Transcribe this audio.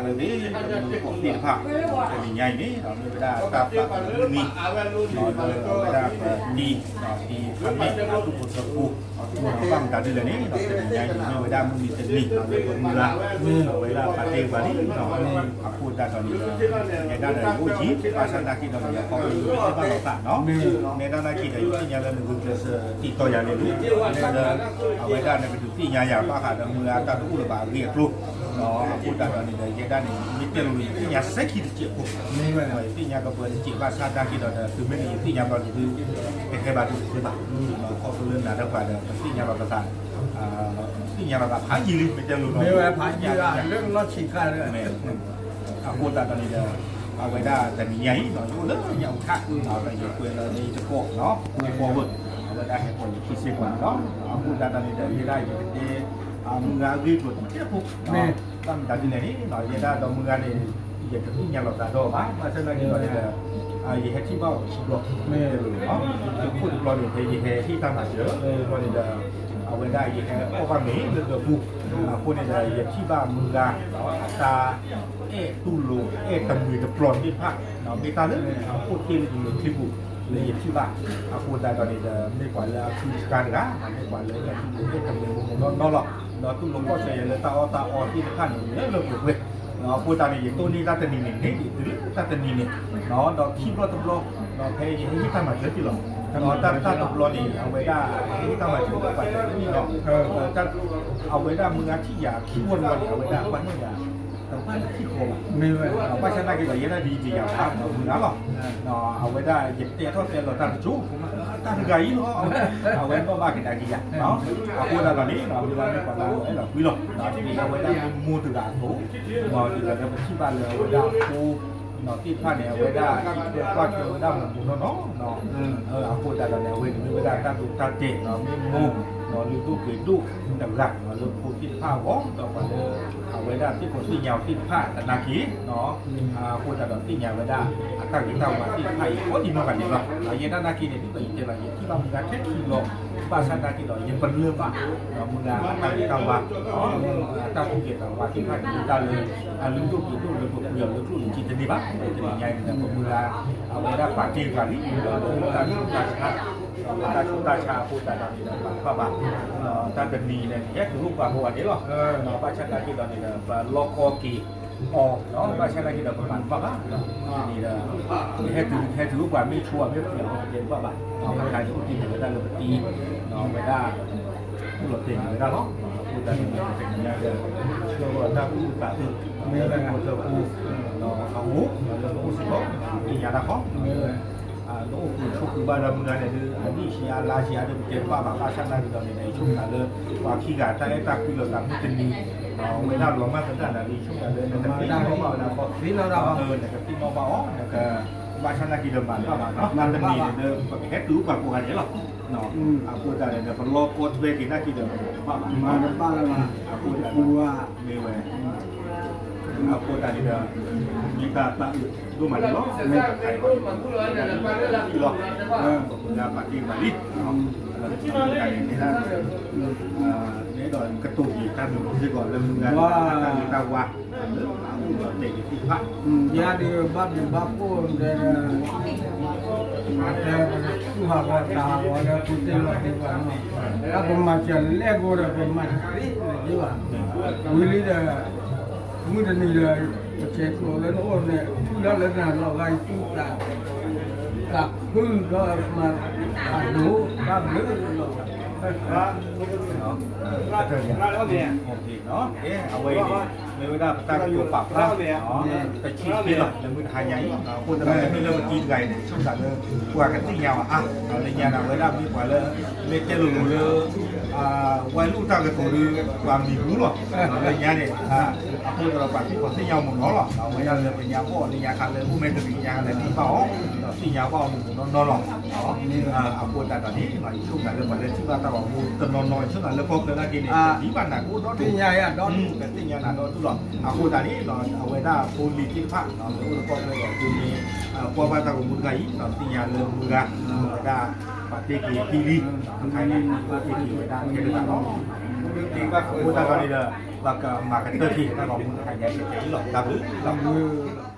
လၢသ့ၣ် တမူတကိးသ့ၣ်တဖၣ် တနံၤညါအံၤန့ၣ် မ့ၢ်ဝဲဒၣ်တၢ်သးသမူန့ၣ် လၢအဝဲဒၣ်ပတံၤ တံၤဖးမဲာ် အဒူၣ်ဖိထၢဖိ ဘၣ်မတၤဒ်လဲၣ်န့ၣ် တနံၤညါအံၤန့ၣ် မ့ၢ်ဝဲဒၣ်မုၢ်နံၤတနံၤ လၢပမုၢ်လၢ် အဝဲဒၣ်ပာ်တ့ၢ်ပှၤလံ အဃိသတးဒီးန့ၣ်ဒီး ယဲဒၣ်ဒီးယအိၣ်ယံၤ ဘၣ်ဆၣ်သနာ်က့ဒီး ယဟဲခီဖျိလၢယသ့ၣ်ဘၣ်လိာ်သးနီၤ မ့ၢ်ဒၣ်သနာ်က့ဒီး ယသ့ၣ်ညါလၢနဂုာ်ကျဲးစၢးတံၤတီၤယၤန့ၣ်လံ လၢ အဝဲဒၣ်နကဒုးသ့ၣ်ညါယၤဘၣ်ဃးဒီးမုၢ်ဂၤတၢ်တအိၣ်လၢၤဘၣ်အဂ့ၢ်အကျိၤ အဃိသတးဒီးန့ၣ်ဒီး ယဲဒၣ်န့ၣ် မ့ၢ်တဲလိၤလိၤ ယသ့ၣ်ညါစဲခံတစဲးဖိ ယသ့ၣ်ညါကပၢၤတစဲး ဘၣ်ဆၣ်သနာ်က့ဒီး တုၤမ့ၢ်န့ၣ် ယသ့ၣ်ညါဘျီန့ၣ် တဟဲဘၣ်ဒ်တသ့ဘၣ် ခီဖျိလၢနၤဒီးပှၤဒီး ပသ့ၣ်ညါလီၤပသး သ့ၣ်ညါလီၤသးဖးယံာ်လံ မ့ၢ်တဲလိၤလိၤ ဖးယံာ်လၢလီၢ်ဆံးခါလၢ အဃိသတးဒီးန့ၣ်ဒီး အဝဲဒၣ်တနံၤညါအံၤ ယအိၣ်လၢညါအူခါ ဒီးယကွဲးလၢန့ၣ်တကိး မ့ၢ်ဖီဝဲ အဝဲဒၣ်ဟဲကိးယခံစ့ၢ်ကီးန့ၣ်လီၤ အဃိသတးဒီးန့ၣ်ဒီး ယဲဒၣ်ယကတဲ မုၢ်ဂၤအဂ့ၢ်ကျိၤတစဲးဖိ ဘၣ်မတၤဒ်လဲၣ်န့ၣ် ယဲဒၣ်ဒီးမုၢ်ဂၤန့ၣ် ယတသ့ၣ်ညါလီၤသးဒီးဘၣ် ဘၣ်ဆၣ်သနာ်က့ဒီးန့ၣ်ဒီး ယဟဲထံၣ်ဘၣ်အီၤခံဘျီ မ့ၢ်တဲလိၤလိၤ တခိၣ်တဘျီန့ၣ် ဖဲယဟဲဟ့ၣ်တၢ်မၤစၢၤ တဘျီန့ၣ်ဒီး အဝဲဒၣ်ယဟဲအီၣ်ဘၣ်မ့ၤလၢဒၢးပူၤ အဃိန့ၣ်ဒီး ယထံၣ်ဘၣ်မုၢ်ဂၤ အတၢ်အဲၣ်တူၢ်လိာ် အဲၣ်တမှံၤတပျီၤသ့ၣ်တဖၣ် မ့ၢ်တၢ်လၢအအိၣ်တ့ၢ်လၢယမဲာ်ချံပူၤ လၢယထံၣ်ဘၣ် အဃိသတးဒီးန့ၣ်ဒီး မ့ၢ်ပှၤလၢအကုၢ်တခါတဂၤ မ့ၢ်ပှၤလၢအဲၣ်တူၢ်လိာ်အဲၣ်တမှံၤမိၢ်မိၢ်နီၢ်နီၢ်လီၤ ဒီးတူၢ်လိာ်ကီၢ်စဲၣ်ယဲလၢတၢ်အီၣ်တၢ်အီသ့ၣ်တဖၣ်န့ၣ် လၢလၢပှဲၤပှဲၤ အဃိသတးန့ၣ် ယတိၢ်န့ၢ်တၢ်တနံၤန့ၣ် န့ၢ်ဒံးတုၤလၢတၢ်တနံၤန့ၣ် ဒီးခံဘျီတဘျီ ဒီးဖဲယဟဲဟ့ၣ်တၢ်မၤစၢၤတ့ၢ်လီၤ ဒီးတၢ်တဘျီန့ၣ် အဝဲဒၣ်ဟဲဟ့ၣ်တၢ်မၤစၢၤ ပှၤတနံၤလီၤ အဝဲဒၣ်မုၢ်ဂၤထံၣ်ယၤခံဝီတဝီန့ၣ် အဝဲဒၣ်ကွၢ်န့ၢ်ယၤ တဘၣ်တထံၣ်ဃီဘၣ် ဘၣ်ဆၣ်သနာ်က့ဒီး ယဲဒၣ်ဒ်ယယၤဘၣ် မုၢ်ဂၤလီၤ အဝဲဒၣ်ယတဲထီၣ်တဲလီၤတၢ်တစိၤ တၢ်တဂၤအံၤလီၤ အဝဲနီၣ်ဘၣ်ကဒါက့ၤယၤ အဃိသတးဒီးန့ၣ် မုၢ်ဂၤမ့ၢ်ပှၤလၢအဲၣ်လီၤကွံလီၤ အဝဲဒၣ်မ့ၢ်မိၢ်တဂၤအသိး ဒီးဒ်သိးလၢပထံၣ်ဘၣ်လၢအဝဲဒၣ်အဖိ သ့ၣ်တဖၣ်န့ၣ် အဝဲဒၣ်ဟံးထွဲကွၢ်ထွဲဝဲဒၣ်မိၢ်မိၢ်နီၢ်နီၢ် အဃိသတးဒီးန့ၣ် အဝဲန့ၣ်မ့ၢ်ဝဲဒၣ်တၢ်ဒိတၢ်တဲာ် မ့ၢ်မိၢ် လုၢ်ဒိၣ်ပှ့ၤဒိၣ်တဂၤ လၢဖိသ့ၣ်တဖၣ်အဂီၢ် ဒီးပှၤလၢ အဝဲဒၣ်သ့ၣ်ခီၣ်သ့ၣ်ညါအီၤသ့ၣ်တဖၣ်သနာ်က့ အဃိသတးဒီးသ့ၣ်ညါဝဲဒၣ် အတၢ်ဂ့ၤတၢ်ဝါသ့ၣ်တဖၣ်အံၤ ကိးဒံးနီၢ်ဂၤဒဲးလီၤ. ယဲဒၣ်သနာ်က့န့ၣ် ဒ်သိးယတဲလီၤ ယထံၣ်ဘၣ်မုၢ်ဂၤထဲခံဘျီ ဘၣ်ဆၣ်သနာ်က့ဒီး ယပလၢၢ်ဘၣ် မုၢ်ဂၤအတၢ်ဂ့ၤတၢ်ဝါ အတၢ်သူၣ်က့ၣ်သးဝါသ့ၣ်တဖၣ်န့ၣ် မ့ၢ်တၢ်လၢ အလုၢ်ဒိၣ်ပှ့ၤဒိၣ်လၢပပှ့ၤအီၤလၢကျိၣ်လၢစ့တန့ၢ်ဘၣ်. တနံၤညါအံၤန့ၣ်ဒီး ပမုၢ်ဂၤ အဝဲဒၣ်ပာ်တ့ၢ်ပှၤလံ ဒီးတၢ်ဆူးတၢ်ဆါ တၢ်ဆူးတၢ်ဆါအဃိသတးဒီးန့ၣ်ဒီး ပာ်တဖၣ်ဘၣ် တၢ်တနံၤန့ၣ် ဟဲတုၤအိၣ်ပှၤကိးဂၤဒဲးလီၤ. ဘၣ်ဆၣ်သနာ်က့ဒီးန့ၣ်ဒီး ပလီၢ်ကီက့ၤအီၤ ဘၣ်ဆၣ်သနာ်က့ဒီး ပမၤတဖၣ်ဘၣ် န့ၣ်ဒီး ဟဲတုၤ ဟဲတုၤအိၣ်ပှၤမ့ၢ်ဆိအီၤမ့ၢ်ပှ့ၤအီၤ ပတဲတဖၣ်ဘၣ် ခါန့ၣ်အိၣ်တ့ၢ်န့ၣ်ဝဲဒၣ်လၢပတံၤ ဝဲဒၣ် အိၣ်လီၤတဲာ်န့ၣ်ဝဲဒၣ်လီၤ. အဃိသတးန့ၣ် တနံၤညါဒီး ဆှၢလီၤတၢ်သူၣ်အုးသးအုး လၢမုၢ်ထၢၣ်ဖိ အအိၣ် လၢပအိၣ်စ့ၢ်ကီး သ့ၣ်ညါတၢ်ဃီ လၢအိၣ်ဃုာ်ဆိးဃုာ်ဘၣ်လၢမုၢ်ဂၤန့ၣ်ဒီး အနံၣ်ဆံးအါလါဆံးအါဒီး ပတဲတဘၣ်ဘၣ် ဘၣ်ဆၣ်သနာ်က့ဒီးန့ၣ်ဒီး ယဆိကမိၣ်လၢ ပှၤခံဂၤတၢ်အဲၣ်တၢ်ကွံလိာ်သးမုၢ်တနံၤ ဝဲဒၣ်လီၤမၢ်သဒၣ်နၤလံ ယဆိကမိၣ်လၢ နကသ့ၣ်နီၣ်ဘၣ်အီၤ နကသ့ၣ်နီၣ်ဘၣ်အီၤ နက ဘၣ်ဆၣ်သနာ်က့ဒီး မၤတဘၣ်ဘၣ်နီၤ တၢ်တနံၤန့ၣ်ဒီး ပကဟဲတုၤပှၤကိးဂၤဒဲးလီၤ အဃိသတးန့ၣ်ဒီး ပလီၢ်ကီထွဲက့ၤသနာ်က့ဒီး မၤတဘၣ်ဘၣ် မၤတဘၣ်လၢၤဘၣ် အဃိသတးန့ၣ် မ့ၢ်ဝဲ အဃိသတးန့ၣ်ဒီး မ့ၢ်တၢ်သးအုးဒိၣ်မးန့ၣ်လီၤ မ့ၢ်တၢ်ခါအံၤလီၤ ပမုၢ်ဂၤပာ်တ့ၢ်ပှၤလံ အဃိသတးန့ၣ် မ့ၢ်ဒၣ် မ့ၢ်အဲၣ်ဒိးကတိၤက့ၤတၢ်မုာ်စ့ၢ်ကီးလၢမုၢ်ဂၤန့ၣ် တၢ်ဂ့ၤတၢ်ဝါ လၢအအိၣ်ဒီးတဲာ်က့ၤသ့ၣ်တဖၣ် ယၤဒုးဘၣ်ဒုးဘၣ်ဖှိၣ်ဒီး အတဲသူၣ်ဟးဂီၤသးဟးဂီၤလၢပူၤတ့ၢ်လီၤသ့ၣ်တဖၣ်န့ၣ် တၢ်ပမၤစၢၤလဲၣ်ကိးဒီး ပမၤတသ့လၢၤဘၣ် ဝံၤလံဒီး မုၢ်တနံၤဒီး ပဆဲးကျိးလၢနအိၣ်န့ၣ် ထံၣ်လီၤလၢနၤလီၤဂာ်အံၤသူၣ်သး သးခုဒီးမၤအဒိၣ်ဘၣ်ဘျုးလီၤ ကဲ အဝဲအံၤန့ၣ် မ့ၢ်ဝဲဒၣ်ပတၢ်ကတိၤပာ်ဖျါ တဆံးတက့ၢ်လီၤ လၢမုၢ်တဟါညါအံၤ အဃိသတးဒီး မ့ၢ်လၢပတံၤတဂၤအံၤန့ၣ် ဆိကမိၣ်လၢ ပှၤကသ့ၣ်ညါအီၤအါ လၢညါန့ၣ် အဝဲဒၣ်မ့ၢ်ပှၤလၢ မ့ၢ်တဲလိၤလိၤလၢ ဝဲလူၢ်တၢ်ကတိၤဒီး ပှၤမံၤဟူလီၤ လၢညါန့ၣ် အဃိသတးဒီး ပှၤသ့ၣ်ခီၣ်သ့ၣ်ညါအီၤမ့ၢ်နီၤလီၤ အဝဲဒၣ်လၢပညါဘီၣ် လၢညါခါလၢအိၣ်မဲာ်တမံၤညါခါလၢသ့ၣ်ဘၣ်အီၤ ဒီးသ့ၣ်ညါဘၣ်အီၤမ့ၢ်နီၤနီၤလီၤ အဃိသတးဒီးန့ၣ် ယဆိကမိၣ်လၢပှၤလၢထံၣ်ဘၣ်တၢ်ဂီၤမူတနီၤနီၤ ယဆိကမိၣ်လၢကီၢ်ချၢနာ်က့န့ၣ် ဒ်ဘၣ်နၤကအိၣ်ဒီဒူၣ် သ့ၣ်ညါယၤဒီဒူၣ် ကသ့ၣ်ညါနၤဒီဒူၣ်လီၤ အဃိသတးန့ၣ် အဝဲဒၣ်ဖိလံၤသ့ၣ်တဖၣ် လၢအိၣ်လၢကီၢ်ချၢဒီး သုမ့ၢ် ကွၢ်ဘၣ်တၢ်ဂီၤမူတခါအံၤ သ့ၣ်ညါလၢမုၢ်ဂၤ မ့ၢ်ဝဲဒၣ် ပှၤတ့က့ၤကံလံ တခါအံၤန့ၣ် အိၣ်တ့က့ၤဝဲဒၣ်ထဲတဂၤလီၤ. အဃိသတးဒီး ပကမၤကတၢၢ်က့ၤတၢ်ဂီၤမူတခါအံၤ ကဲကဲအံၤလီၤ. တၢ်ဘျုးလီၤ.